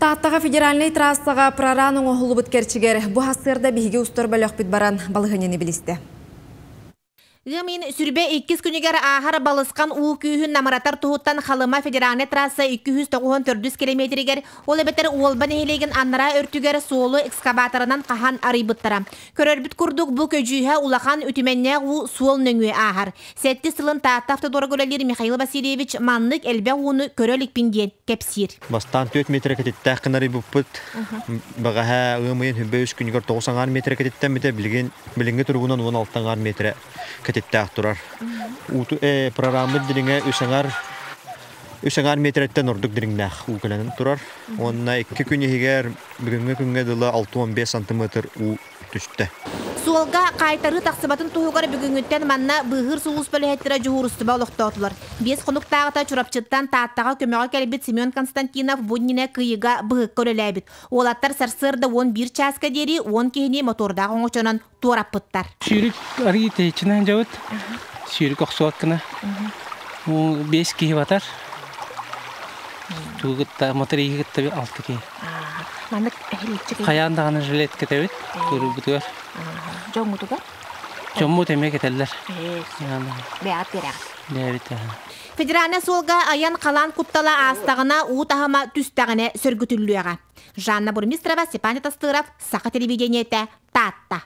Тааттаҕа федеральнай трассаҕа проран оҥоһуллубут кэрчигэр бу сарсыарда биһиги устар бөлөхпүт баран балаһыанньаны билистэ. Ыам ыйын сүрбэ иккис күнүгэр ааһар балысхан уу күүһүн намыратар туһуттан Халыма федеральнай трасса 294 километригэр, ол эбэтэр Уолба нэһилиэгин анараа өртүгэр суолу экскаваторынан хаһан арыйбыттара. Көрөрбүт курдук, бу көдьүүһэ улахан үтүмэннээх уу суол нөҥүө ааһар. Сэттис сылын Таатта автодорга үлэлиир Михаил Васильевич маннык элбэх ууну көрө иликпин диэн кэпсиир. Бастаан 4 метр кэтиттээх гына арыйбыппыт. Бэҕэһээ ыам ыйын сүрбэ үс күнүгэр 9 аҥаар метр кэтиттэммитэ, билигин билиҥҥи туругунан 16 аҥаар метрэ кэтиттээх турар. Ууту программыт дириҥэ үс аҥаар үс аҥаар метрэттэн ордук дириҥнээх уу кэлэн турар. Уонна икки күн иһигэр бүгүҥҥү күҥҥэ дылы 65 сантиметр уу түстэ. Суолга хаайтарыы тахсыбатын туһугар бүгүҥҥүттэн манна быыһыыр сулууспа үлэһиттэрэ дьуһуурустуба олохтоотулар. Биэс хонуктааҕыта Чурапчыттан Тааттаҕа көмөҕө кэлбит Семен Константинов бу иннинэ Кыйыга быһыкка үлэлээбит. Уолаттар сарсыарда 11 чааска диэри 10 киһини мотордаах оҥочонон туораппыттар. Сүүрүк арыый тэйиччинэн дьабыт. Сүүрүк охсуот гына. Биэс киһи батар. Тугу кытта, моториһы кытта алта киһи. Маннык эһиличчи Хайаан даҕаны жилет кэтэбит туруйбутугар. Дьоҥҥутугар? Дьоммут эмиэ кэтэллэр. Бэйэҕит биэрэҕит. Бэйэбит. Федеральнай суолга айан халаан куттала аастаҕына, уу таһыма түстэҕинэ сөргүтүллүөҕэ. Жанна Бурмистрова, Степан Тастыров, Саха телевидениетэ, Таатта.